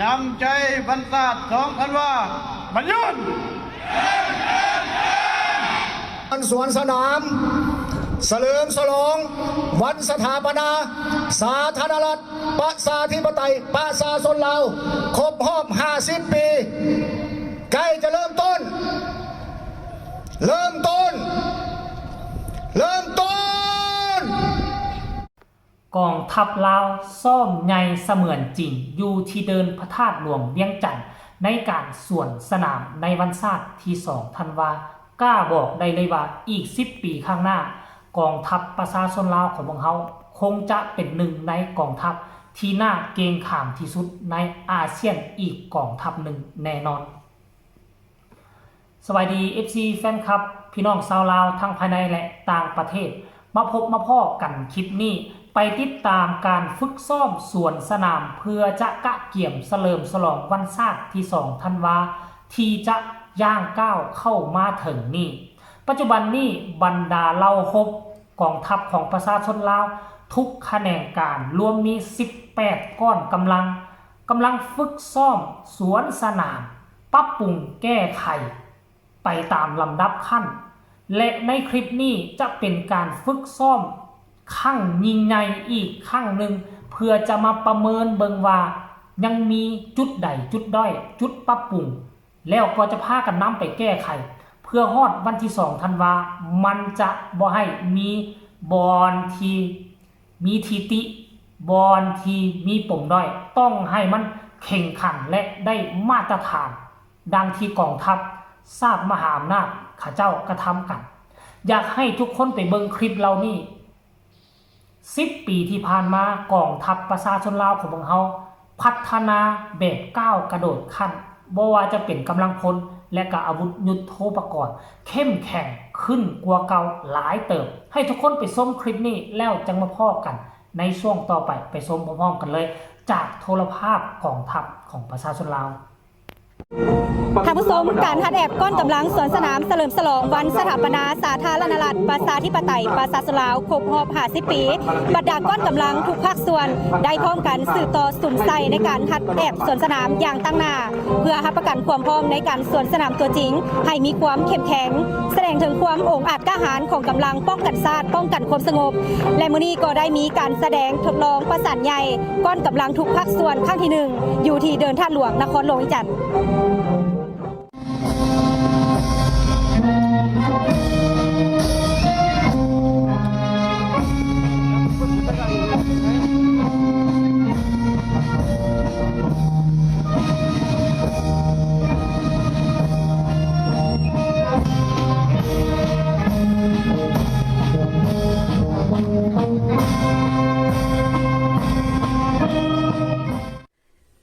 ນຳໃຈວັນຊາດສອງທັນວາ ບັນຍືນ! ສວນສະໜາມສະເຫຼີມສະຫຼອງວັນສະຖາປະນາສາທາລະນະລັດ ປະຊາທິປະໄຕ ປະຊາຊົນລາວ ຄົບຮອບຫ້າສິບປີ ໃກ້ຈະເລີ່ມຕົ້ນ, ເລີ່ມຕົ້ນ, ເລີ່ມຕົ້ນ! ກອງທັບລາວຊ້ອມໃຫຍ່ສະເໝືອນຈິງ ຢູ່ທີ່ເດີ່ນພະທາດຫຼວງວຽງຈັນ ໃນການສວນສະໜາມໃນວັນຊາດທີສອງທັນວາ ກ້າບອກໄດ້ເລີຍວ່າ ອີກສິບປີຂ້າງໜ້າ ກອງທັບປະຊາຊົນລາວຂອງພວກເຮົາ ຄົງຈະເປັນໜຶ່ງໃນກອງທັບທີ່ໜ້າເກງຂາມທີ່ສຸດໃນອາຊຽນອີກກອງທັບໜຶ່ງແນ່ນອນ. ສະບາຍດີ ເອັຟຊີ ແຟນຄລັບ ພີ່ນ້ອງຊາວລາວທັງພາຍໃນ ແລະ ຕ່າງປະເທດ ມາພົບມາພໍ້ກັນຄລິບນີ້ ໄປຕິດຕາມການຝຶກຊ້ອມສວນສະໜາມ ເພື່ອຈະກະກຽມສະເຫຼີມສະຫຼອງວັນຊາດທີສອງທັນວາ ທີ່ຈະຍ່າງກ້າວເຂົ້າມາເຖິງນີ້. ປັດຈຸບັນນີ້ ບັນດາເຫຼົ່າຮົບກອງທັບຂອງປະຊາຊົນລາວ ທຸກຂະແໜງການ ລວມມີສິບແປດກ້ອນກຳລັງ ກຳລັງຝຶກຊ້ອມສວນສະໜາມ ປັບປຸງແກ້ໄຂໄປຕາມລຳດັບຂັ້ນ ແລະ ໃນຄລິບນີ້ຈະເປັນການຝຶກຊ້ອມຄັ້ງຍິ່ງໃຫຍ່ອີກຄັ້ງໜຶ່ງ ເພື່ອຈະມາປະເມີນເບິ່ງວ່າຍັງມີຈຸດໃດຈຸດດ້ອຍ ຈຸດປັບປຸງ ແລ້ວກໍຈະພາກັນນຳໄປແກ້ໄຂ ເພື່ອຮອດວັນທີສອງທັນວາ ມັນຈະບໍ່ໃຫ້ມີບ່ອນທີ່ ມີທິຕິ ບ່ອນທີ່ມີປົມດ້ອຍ ຕ້ອງໃຫ້ມັນເຄັ່ງຂັງ ແລະ ໄດ້ມາດຕະຖານ ດັ່ງທີ່ກອງທັບຊາດມະຫາອຳນາດເຂົາເຈົ້າກະທຳກັນ. ຢາກໃຫ້ທຸກຄົນໄປເບິ່ງຄລິບເຫຼົ່ານີ້. ສິບປີທີ່ຜ່ານມາ ກອງທັບປະຊາຊົນລາວຂອງພວກເຮົາ ພັດທະນາແບບກ້າວກະໂດດຂັ້ນ, ບໍ່ວ່າຈະເປັນກຳລັງພົນ ແລະ ກະອາວຸດຍຸດໂທປະກອນ ເຂັ້ມແຂງຂຶ້ນກວ່າເກົ່າຫຼາຍເຕີບ. ໃຫ້ທຸກຄົນໄປຊົມຄລິບນີ້ ແລ້ວຈັ່ງມາພໍ້ກັນໃນຊ່ວງຕໍ່ໄປ. ໄປຊົມພ້ອມໆກັນເລີຍ ຈາກໂທລະພາບກອງທັບຂອງປະຊາຊົນລາວ. ທ່ານຜູ້ຊົມ, ການຮັດແອບກ້ອນກຳລັງສວນສະໜາມສະເຫຼີມສະຫຼອງວັນສະຖາປະນາສາທາລະນະລັດ ປະຊາທິປະໄຕ ປະຊາຊົນລາວ ຄົບຮອບຫ້າສິບປີ, ບັນດາກ້ອນກຳລັງທຸກພາກສ່ວນໄດ້ພ້ອມກັນສືບຕໍ່ສຸມໃສ່ໃນການຮັດແອບສວນສະໜາມຢ່າງຕັ້ງໜ້າ ເພື່ອຮັບປະກັນຄວາມພ້ອມໃນການສວນສະໜາມຕົວຈິງໃຫ້ມີຄວາມເຂັ້ມແຂງ, ສະແດງເຖິງຄວາມອົງອາດກ້າຫານຂອງກຳລັງປ້ອງກັນຊາດ, ປ້ອງກັນຄວາມສະຫງົບ ແລະ ມື້ນີ້ກໍໄດ້ມີການສະແດງທົດລອງປະສານໃຫຍ່ ກ້ອນກຳລັງທຸກພາກສ່ວນຄັ້ງທີໜຶ່ງ ຢູ່ທີ່ເດີ່ນທາດຫຼວງ ນະຄອນຫຼວງວຽງຈັນ.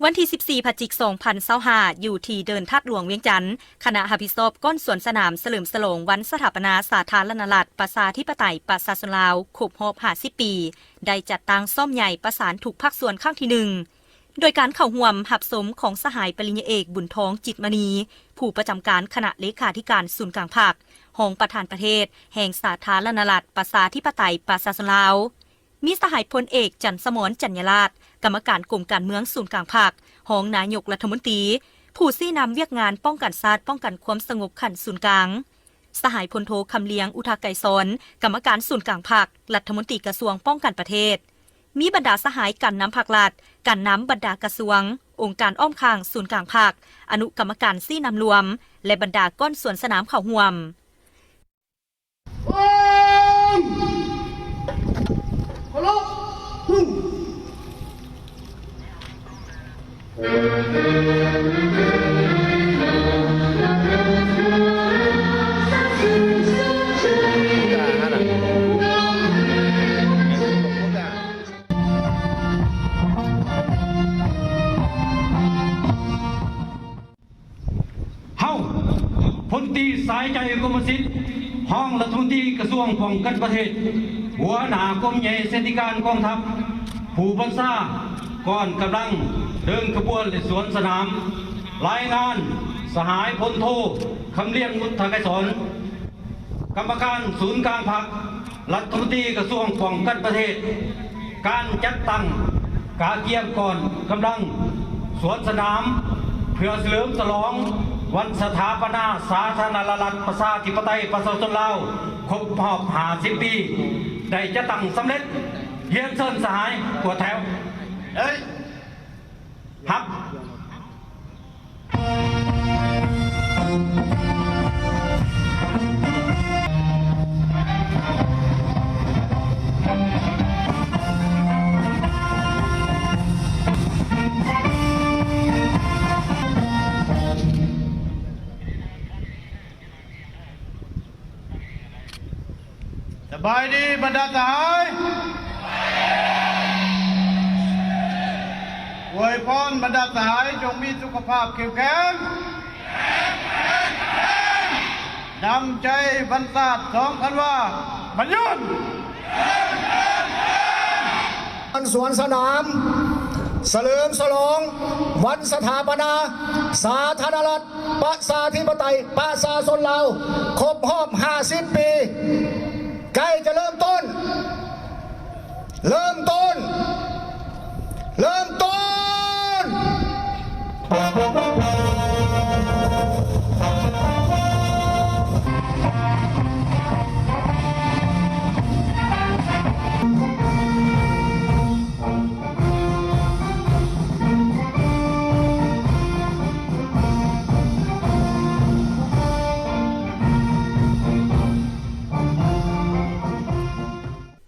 ວັນທີສິບສີ່ ພະຈິກ ສອງພັນຊາວຫ້າ ຢູ່ທີ່ເດີ່ນທາດຫຼວງວຽງຈັນ, ຄະນະຮັບຜິດຊອບກ້ອນສວນສະໜາມສະເຫຼີມສະຫຼອງວັນສະຖາປະນາສາທາລະນະລັດ ປະຊາທິປະໄຕ ປະຊາຊົນລາວ ຄົບຮອບຫ້າສິບປີ ໄດ້ຈັດຕັ້ງຊ້ອມໃຫຍ່ປະສານທຸກພາກສ່ວນຄັ້ງທີໜຶ່ງ ໂດຍການເຂົ້າຮ່ວມຮັບຊົມຂອງສະຫາຍປະລິນຍາເອກ ບຸນທອງ ຈິດມະນີ ຜູ້ປະຈຳການຄະນະເລຂາທິການສູນກາງພັກ, ຮອງປະທານປະເທດແຫ່ງສາທາລະນະລັດ ປະຊາທິປະໄຕ ປະຊາຊົນລາວ, ມີສະຫາຍພົນເອກ ຈັນສະໝອນ ຈັນຍາລາດ ກຳມະການກົມການເມືອງສູນກາງພັກ, ຮອງນາຍົກລັດຖະມົນຕີ ຜູ້ຊີ້ນຳວຽກງານປ້ອງກັນຊາດ, ປ້ອງກັນຄວາມສະຫງົບຂັ້ນສູນກາງ, ສະຫາຍພົນໂທ ຄຳລຽງ ອຸທະໄກສອນ ກຳມະການສູນກາງພັກ, ລັດຖະມົນຕີກະຊວງປ້ອງກັນປະເທດ, ມີບັນດາສະຫາຍການນຳພັກລັດ, ການນຳບັນດາກະຊວງ, ອົງການອ້ອມຂ້າງສູນກາງພັກ, ອະນຸກຳມະການຊີ້ນຳລວມ ແລະ ບັນດາກ້ອນສວນສະໜາມເຂົ້າຮ່ວມ. ເຮົາ ພົນຕີ ສາຍໃຈ ກົມມະສິດ ຮອງລັດຖະມົນຕີກະຊວງປ້ອງກັນປະເທດ, ຫົວໜ້າກົມໃຫຍ່ເສນຕິການກອງທັບ, ຜູ້ບັນຊາກ້ອນກຳລັງເດີນຂະບວນ ແລະ ສວນສະໜາມ, ລາຍງານ ສະຫາຍພົນໂທ ຄຳລຽງ ອຸດທະໄກສອນ ກຳມະການສູນກາງພັກ, ລັດຖະມົນຕີກະຊວງປ້ອງກັນປະເທດ, ການຈັດຕັ້ງກະກຽມກ້ອນກຳລັງສ ສວນສະໜາມ ເພື່ອສະເຫຼີມສະຫຼອງວັນສະຖາປະນາສາທາລະນະລັດ ປະຊາທິປະໄຕ ປະຊາຊົນລາວ ຄົບຮອບຫ້າສິບປີ ໄດ້ຈັດຕັ້ງສຳເລັດ. ຮຽນເຊີນສະຫາຍກວດແຖວ. ເອີຍ ຮັບ. ສະບາຍດີບັນດາສະຫາຍ. ອວຍພອນບັນດາສະຫາຍຈົ່ງມີສຸຂະພາບເຂັ້ມແຂງ. ນຳໃຈວັນຊາດສອງທັນວາ ມາຍືນ. ສວນສະໜາມ ສະເຫຼີມສະຫຼອງວັນສະຖາປະນາສາທາລະນະລັດ ປະຊາທິປະໄຕ ປະຊາຊົນລາວ ຄົບຮອບຫ້າສິບປີ ໃກ້ຈະເລີ່ມຕົ້ນ. ເລີ່ມຕົ້ນ ເລີ່ມຕົ້ນ.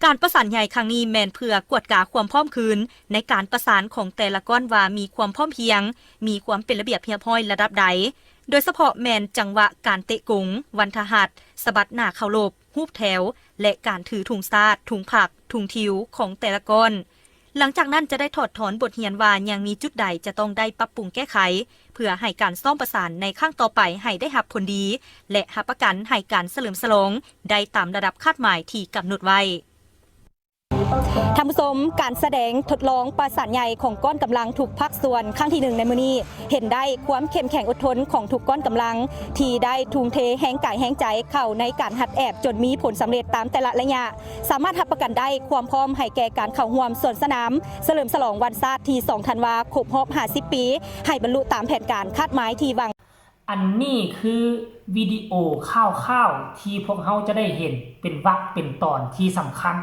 ການປະສານໃຫຍ່ຄັ້ງນີ້ແມ່ນເພື່ອກວດກາຄວາມພ້ອມຄືນໃນການປະສານຂອງແຕ່ລະກ້ອນວ່າມີຄວາມພ້ອມພຽງ, ມີຄວາມເປັນລະບຽບຮຽບຮ້ອຍລະດັບໃດ, ໂດຍສະເພາະແມ່ນຈັງຫວະການເຕະກົງ, ວັນທະຫັດ, ສະບັດໜ້າເຄົາລົບ, ຮູບແຖວ ແລະ ການຖືທຸງຊາດ, ທຸງພັກ, ທຸງທິວຂອງແຕ່ລະກ້ອນ. ຫຼັງຈາກນັ້ນຈະໄດ້ຖອດຖອນບົດຮຽນວ່າຍັງມີຈຸດໃດຈະຕ້ອງໄດ້ປັບປຸງແກ້ໄຂ ເພື່ອໃຫ້ການຊ້ອມປະສານໃນຄັ້ງຕໍ່ໄປໃຫ້ໄດ້ຮັບຜົນດີ ແລະ ຮັບປະກັນໃຫ້ການສະເຫຼີມສະຫຼອງໄດ້ຕາມລະດັບຄາດໝາຍທີ່ກຳນົດໄວ້. ທ່ານຜູ້ຊົມ, ການສະແດງທົດລອງປະສານໃຫຍ່ຂອງກ້ອນກຳລັງທຸກພາກສ່ວນຄັ້ງທີໜຶ່ງໃນມື້ນີ້ ເຫັນໄດ້ຄວາມເຂັ້ມແຂງອົດທົນຂອງທຸກກ້ອນກຳລັງ ທີ່ໄດ້ທຸ່ມເທແຮງກາຍແຮງໃຈເຂົ້າໃນການຮັດແອບ ຈົນມີຜົນສຳເລັດຕາມແຕ່ລະໄລຍະ, ສາມາດຮັບປະກັນໄດ້ຄວາມພ້ອມໃຫ້ແກ່ການເຂົ້າຮ່ວມສວນສະໜາມສະເຫຼີມສະຫຼອງວັນຊາດທີສອງທັນວາ ຄົບຮອບຫ້າສິບປີ ໃຫ້ບັນລຸຕາມແຜນການຄາດໝາຍທີ່ວາງ. ອັນນີ້ຄືວິດີໂອຂ່າວໆ ທີ່ພວກເຮົາຈະໄດ້ເຫັນເປັນວັກເປັນຕອນທີ່ສຳຄັນ,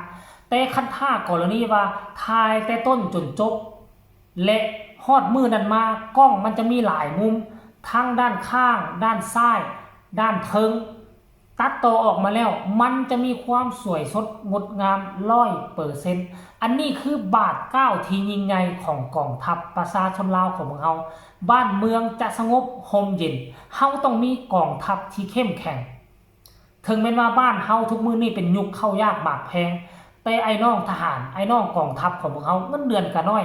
ແຕ່ຄັນຖ້າກໍລະນີວ່າຖ່າຍແຕ່ຕົ້ນຈົນຈົບ ແລະ ຮອດມື້ນັ້ນມາ ກ້ອງມັນຈະມີຫຼາຍມຸມ, ທັງດ້ານຂ້າງ, ດ້ານຊ້າຍ, ດ້ານເທິງ, ຕັດຕໍ່ອອກມາແລ້ວ ມັນຈະມີຄວາມສວຍສົດງົດງາມຮ້ອຍເປີເຊັນ. ອັນນີ້ຄືບາດກ້າວທີ່ຍິ່ງໃຫຍ່ຂອງກອງທັບປະຊາຊົນລາວຂອງພວກເຮົາ. ບ້ານເມືອງຈະສະຫງົບຮົ່ມເຢັນ, ເຮົາຕ້ອງມີກອງທັບທີ່ເຂັ້ມແຂງ. ເຖິງແມ່ນວ່າບ້ານເຮົາທຸກມື້ນີ້ເປັນຍຸກເຂົ້າຍາກໝາກແພງ, ແຕ່ອ້າຍນ້ອງທະຫານ, ອ້າຍນ້ອງກອງທັບຂອງພວກເຮົາ ເງິນເດືອນກະນ້ອຍ,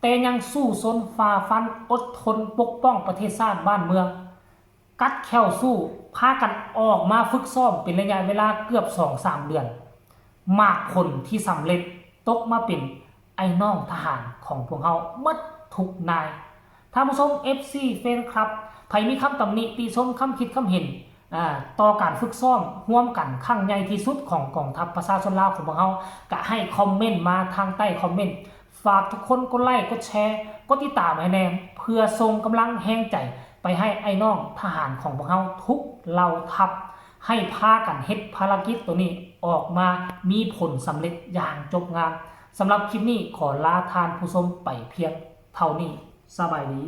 ແຕ່ຍັງສູ້ຊົນ, ຝ່າຟັນ, ອົດທົນ, ປົກປ້ອງປະເທດຊາດບ້ານເມືອງ, ກັດແຂ້ວສູ້, ພາກັນອອກມາຝຶກຊ້ອມເປັນໄລຍະເວລາເກືອບສອງສາມເດືອນ. ໝາກຜົນທີ່ສຳເລັດຕົກມາເປັນອ້າຍນ້ອງທະຫານຂອງພວກເຮົາໝົດທຸກນາຍ. ທ່ານຜູ້ຊົມ ເອັຟຊີ ແຟນຄລັບ ໃຜມີຄຳຕຳໜິຕິຊົມ, ຄຳຄິດຄຳເຫັນ ອາ ຕໍ່ການຝຶກຊ້ອມຮ່ວມກັນຄັ້ງໃຫຍ່ທີ່ສຸດຂອງກອງທັບປະຊາຊົນລາວຂອງພວກເຮົາ ກະໃຫ້ຄອມເມັນມາທາງໃຕ້ຄອມເມັນ. ຝາກທຸກຄົນກົດໄລ, ກົດແຊ, ກົດຕິດຕາມໃຫ້ແດ່ ເພື່ອສົ່ງກຳລັງແຮງໃຈໄປໃຫ້ອ້າຍນ້ອງທະຫານຂອງພວກເຮົາທຸກເຫຼົ່າທັບ ໃຫ້ພາກັນເຮັດພາລະກິດໂຕນີ້ອອກມາມີຜົນສຳເລັດຢ່າງຈົບງາມ. ສຳລັບຄລິບນີ້ຂໍລາທ່ານຜູ້ຊົມໄປພຽງເທົ່ານີ້. ສະບາຍດີ.